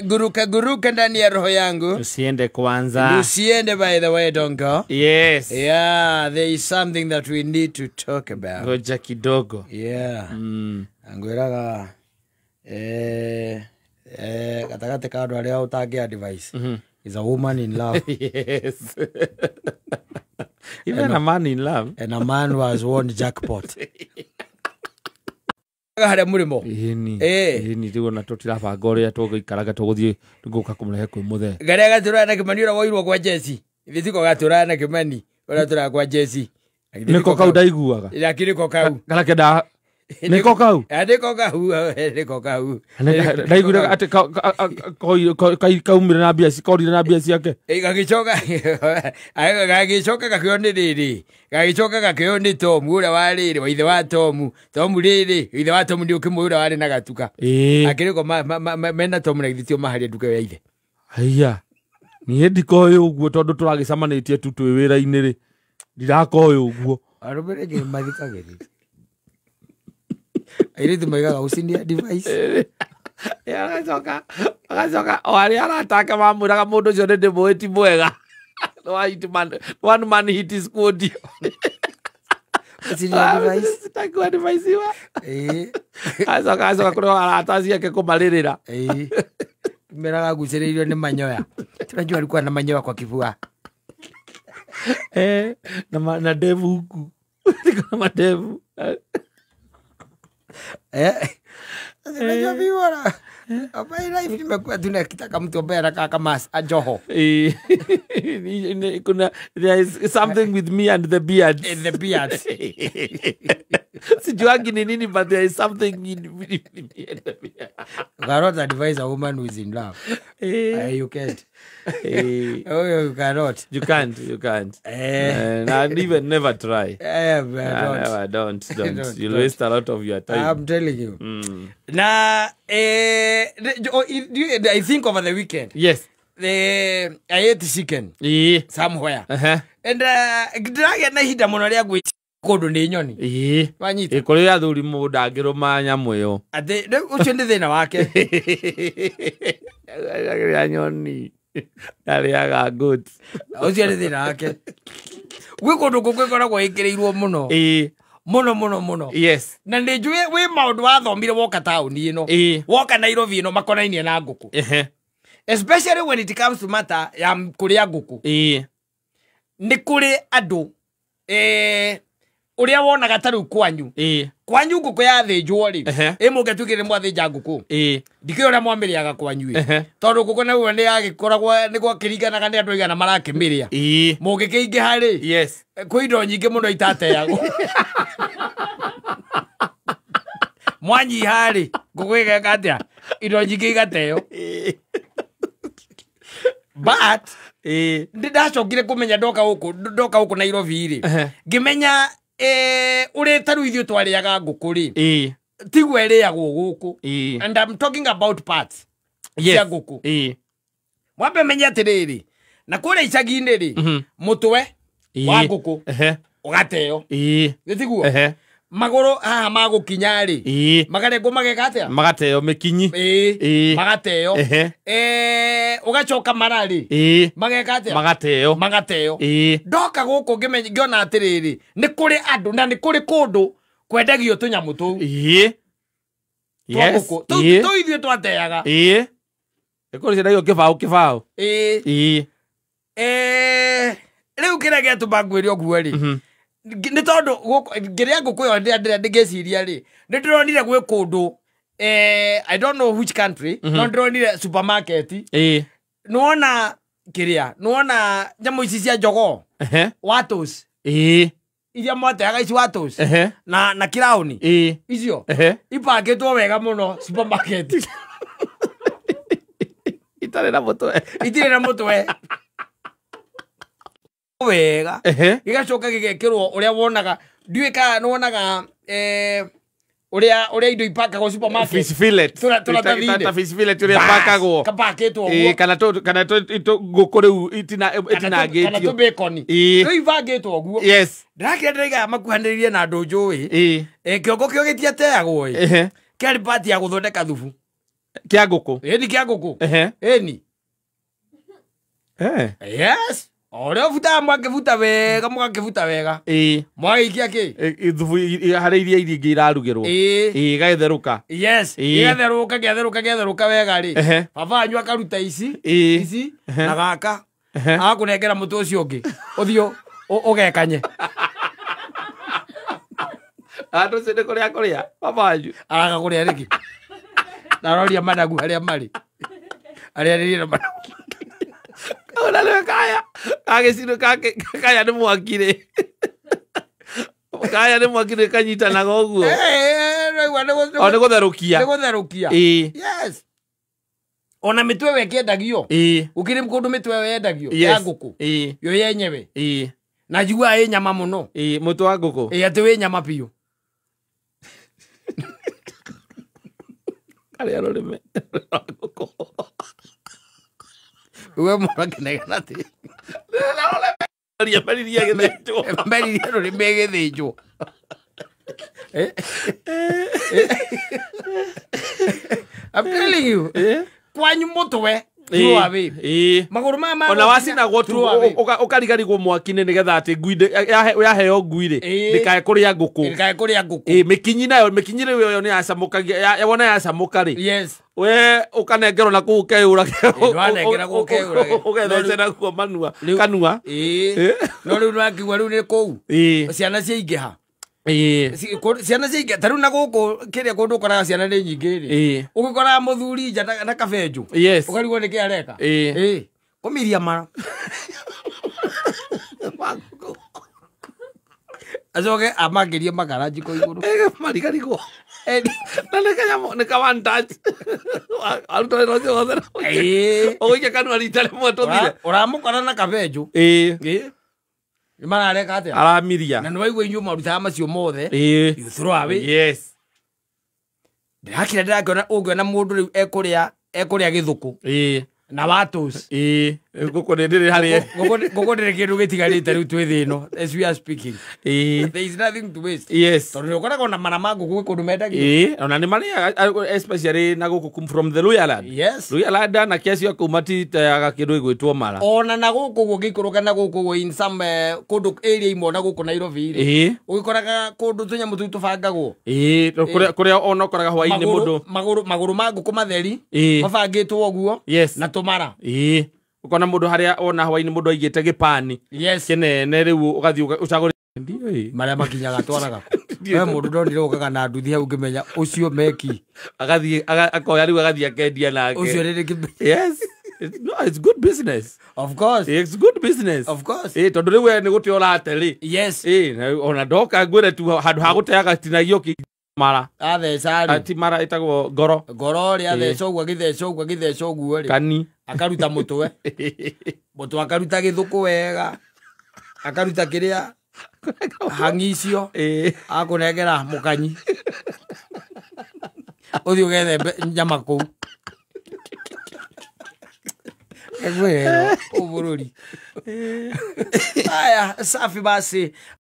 Guruka guruka ndani ya roho yangu. Usiende kwanza. Usiende, by the way, don't go. Yes. Yeah, there is something that we need to talk about. Ngoja kidogo. Yeah. Angwiraga gatagatĩ ka andũ arĩa ũtangĩ advice is a woman in love. Yes. Even a man in love. And a man who has won jackpot. Harĩa mũrĩmo. Ĩni. Eh. Ĩni rĩu ona tũtirabanga ũrĩa tũgũikaraga tũgũthiĩ gũka kũmũrehe kwĩ mũthee. Garĩa gatũraga na Kĩmani ũrĩa woirwo kwa Jesse. Ithuĩ tiko gatũraga na Kĩmani ũrĩa tũraga kwa Jesse. Nĩko kau ndaiguaga. Lakini ko kau. Karĩa kenda nĩko kau. Nĩko kau, nĩko kau. Ndaiguire atĩ kaumire na mbia korire na mbia ciake. Gagĩcoka gagĩcoka gakĩoywo nĩ rĩrĩ. Gagĩcoka gakĩoywo nĩ Tomu ũrĩa wa rĩrĩ wa ithe wa Tomu. Tomu rĩrĩ ithe wa Tomu nĩ ũkĩmũĩ ũrĩa warĩ na gatuka. Akĩrĩko mena Tomu na githĩ tio maharia nduka ĩyo ya ithe. Haiya. Niĩ ndikoĩ ũguo tondũ tũragĩcemanĩtie tu twĩ wĩra-inĩ rĩ. Ndirakoĩ ũguo. Arũme rĩngĩ mathikagĩrĩria. Airĩtu maigaga ucinia device. Agacoka agacoka o arĩa aratake mamwĩraga mũndũ ũcio nĩ ndĩmũĩ ti mwega. One man hit squad. Ucinia device. Sitakuwa device wa. Agacoka agacoka kũrĩ arata ciake kũmarĩrĩra. Meraga gucĩrĩirio nĩ manyoya. Tunajua alikuwa na manyoya kwa kifua. Na ndevu huku. Na mandevu. Unajua mimi bwana, my life nimekuwa tu nakitaka mtu ambaye anakaa kama Joho. Kuna there is something with me and the beard. And the beard. Sijuangi ni nini, but there is something in me and the beard. You cannot advise a woman who is in love. You can't. Oh, you cannot. You can't. You can't. And even never try. Don't. Never, don't. You'll waste a lot of your time. I'm telling you. Na, I think over the weekend. Yes. I ate chicken. Somewhere. And ndĩragĩa na ihinda mũno rĩa gwĩ kũndũ nĩ nyoni. Wanyita. Kũrĩ athuri mũndũ ndangĩrũma nyamũ ĩyo. Atĩ rĩu ũcio nĩ thĩna wake. Arĩa nyoni. Arĩaga goat. Ũcio nĩ thĩna wake. Gwĩ kũndũ kũngĩ ĩkoragwo ĩkĩrĩirwo mũno. Mũno mũno mũno. Yes. Na nĩ njũĩ wĩ maũndũ wathomire woka taũni ĩno. Woka Nairobi ĩno makonainie na ngũkũ. Especially when it comes to matter ya kũrĩa ngũkũ. Nĩ kũrĩ andũ ũrĩa wonaga ta rĩu kwanyu. Kwanyu ngũkũ yathĩnjwo rĩ, ĩ mũngĩtuĩkire mwathĩnja ngũkũ. Ndikĩũĩ ũrĩa mwamĩrĩaga kwanyu ĩ. Tondũ ngũkũ naguo nĩ yagĩkoragwo nĩ gwakĩringanaga nĩ andũ aigana marakĩmĩrĩa. Mũngĩkĩingĩha rĩ, Yes. kwĩ indo nyingĩ mũno itateagwo. Mwanyiha rĩ, ngũkũ ĩgeka atĩa? Indo nyingĩ igateo. But ndacokire kũmenya ndoka gũkũ Nairobi rĩ, ngĩmenya ũrĩa ta rĩu ithuĩ twarĩaga ngũkũ rĩ, tiguo ĩrĩagwo gũkũ. And I'm talking about parts cia ngũkũ. Mwambe menye atĩrĩrĩ, na kũrĩa icagi-inĩ rĩ, mũtwe wa ngũkũ ũgateo. Nĩ tiguo? Magũrũ haha magũkinya rĩ, makarengwo mageka atĩa? Magateo mĩkinyi. Magateo. Ũgacoka mara rĩ, mageka atĩa? Magateo. Magateo. Ndoka gũkũ ngĩona atĩrĩrĩ, nĩ kũrĩ andũ na nĩ kũrĩ kũndũ kwendagio tũnyamũ tũu. Twa ngũkũ. Tũu ithuĩ twateaga. Nĩ kũrĩ ciendagio kĩbaũ kĩbaũ. Rĩu kĩrĩa gĩatũma ngwĩre ũguo rĩ, nĩ tondũ ngĩrĩa ngũkũ ĩyo ndĩngĩciria rĩ, nĩ ndĩronire gwĩ kũndũ, I don't know which country, no ndĩronire supermarket. Nĩwona kĩrĩa, nĩwona nyamũ ici cia jogoo, watos. Iria mwateaga ici watos. Na kiraũni. Icio. Ipangĩtwo wega mũno supermarket. Itarĩ na mũtwe. Itirĩ na mũtwe. Wega. Gĩgacoka gĩgekĩrwo ũrĩa wonaga, ndiũĩ kana nĩwonaga ũrĩa indo ipakagwo supermarket. Fish fillet. Tũratathi-inĩ. Fish fillet ũrĩa ipakagwo. Kapakĩtwo ũguo. Kana ngũkũ rĩu itinangĩtio. Kana tũ bacon. Rĩu ibangĩtwo ũguo. Yes. Ndĩrakĩra ndĩraiga makuhanĩrĩirie na andũ njũĩ. Kĩongo kĩo gĩtiateagwo ĩ. Kĩarĩ part ya gũthondeka thubu. Kĩa ngũkũ. Ĩni kĩa ngũkũ. Ehe. Ĩni. Eh. Yes. Ũrĩa ũbutaga mwakĩbuta wega mũgakĩbuta wega. Ĩĩ. Mwagĩikia kĩ? Thubu harĩ iria iria ingĩ irarugĩrwo. Ĩĩ. Ĩĩ ĩgagĩtherũka. Yes. Ĩĩ. Gĩgatherũka gĩatherũka gĩatherũka wega rĩ. Ehe. Baba wanyu akaruta ici. Ĩĩ. Ici Ehe. na gaka. Ehe. Agakũnengera mũtĩ ũcio ũngĩ. Ũthiĩ ũgekanye. Andũ ũcio nĩ kũrĩa kũrĩa. Baba wanyu. Araga kũrĩa rĩngĩ. Ndaroria managu harĩa marĩ. Arĩarĩrie na managu. Ona nĩwe kaya. Gagĩcinwo kaya nĩ mwaki rĩ. Kaya nĩ mwaki rĩ kanyitanaga ũguo. Raigua nĩ O nĩ gũtherũkia. nĩ gũtherũkia. Ĩĩ. Yes. Ona mĩtwe ĩyo ĩkĩendagio. Ĩĩ. Gũkĩrĩ kũndũ mĩtwe ĩyo yendagio ya Yes. ngũkũ. Ĩĩ. Yo yenyewe. Ĩĩ. Na njiguaga ĩ nyama mũno. Ĩĩ mũtwe wa ngũkũ. Ĩ atĩ wĩ nyama biũ. Karĩa rũrĩmĩ rwa ngũkũ. We mũndũ akĩnegena atĩ. Ria meririe gĩthĩnjwo. Meririe rũrĩmĩ gĩthĩnjwo. I'm telling you. Kwanyu mũtwe throw away. Ĩĩ. Magũrũ maya ma Ona wacinagwo tu throw away. ũkarigarigwo mwaki-inĩ nĩgetha atĩ ngui yaheo ngui rĩ Ĩĩ. ndĩkae kũrĩa ngũkũ. Ndĩkae kũrĩa ngũkũ. Ĩĩ mĩkinyi nayo mĩkinyi rĩu ĩyo nĩ yacamũkagia wona yacamũka rĩ. Yes. We ũkanengerwo na kũu ũkeyũrage. Nĩwanengeragwo ũkeyũrage. Ũgethece nakuo manua Rĩu- kanua. Ĩĩ. No rĩu nĩwakiuga rĩu nĩ kũu. Ĩĩ. Ciana ciaingĩha. Ĩĩ. Ciana ciaingĩha ta rĩu na gũkũ kĩrĩa kũndũ ũkoraga ciana nĩ nyingĩ rĩ. Ĩĩ. Ũgĩkoraga mũthuri nja na kabenjũ. Yes. Ũkarigwo nĩkĩ areka. Ĩĩ. Ĩĩ. Kũmiria mara. Acoke amakĩrie makara njiko igũrũ. Marigarigwo. Na nĩ kanyamũ nĩ ka one touch. Aruta wĩra ũcio wothe. Ĩĩ. Ũgũikia kanua rita rĩmwe tũthire. Ũramũkora na kabenjũ. Ĩĩ. Ĩĩ. Nĩ marareka atĩa? Aramiria. Na nĩwaigua inyuĩ marutaga macio mothe. Ĩĩ. You throw away. Yes. Ndĩrakira ndĩrakĩona ũngĩona mũndũ rĩu ekũrĩa gĩthũkũ. Ĩĩ. Na watos. Ĩĩ. Ngũkũ nĩ ndĩrĩ harĩa. Ngũkũ ndĩrĩ kĩndũ gĩtigarĩte rĩu twĩ thĩ ĩno as we are speaking. Ĩĩ. There is nothing to waste. Yes. Tondũ nĩ ũkoragwo na mara ma ngũkũ gwĩ kũndũ mendagio. Ĩĩ. Ona nĩ marĩaga especially na gũkũ from the Luhyaland. Yes. Luhyaland anake acio a kũu matiteaga kĩndũ gĩgwĩtwo mara. Ona na gũkũ ũguo ngĩikũrũka na gũkũ ũguo in some kũndũ area imwe na gũkũ Nairobi rĩ. Ĩĩ. Ũgĩkoraga kũndũ tũnyamũ tũu tũbangagwo. Ĩĩ. Kũrĩa ona ũkoraga hwaĩ-inĩ mũndũ. Magũrũ ma ngũkũ matheri. Ĩĩ. Mabangĩtwo ũguo. Yes. Na tũmara. Ĩĩ. Ũkona mũndũ harĩa ona hwaĩ-inĩ mũndũ aigĩte gĩpani. Yes. Kĩnene rĩu ũgathiĩ ũcagũre. Ndiũĩ. Marĩa makinyaga twaraga kũ. We mũndũ ndonire ũkaga na nduthi hau ngĩmenya ũcio meki. Agathiĩ akoya rĩu agathiĩ akendia nake. Ũcio rĩrĩ ngĩmenya. Yes. No, it's good business. Of course. It's good business. Of course. Ĩĩ tondũ rĩu we nĩ gũte ũrate rĩ. Yes. Ĩĩ ona ndoka ngwĩre tu handũ ha gũteaga tinagio kĩ mara. Atheca rĩ. Ti mara ĩtagwo ngoro. Ngoro rĩ atheca ũguo agĩtheca ũguo agĩtheca ũguo rĩ. Kani. Akaruta mũtwe. Mũtwe akaruta gĩthũkũ wega. Akaruta kĩrĩa hang'i icio. Ĩĩ. Akũnengera mũkanyi. Ũthiĩ ũgethe nyama kũu. Ngwĩrwo ũbũrũri. Aya, safi basi.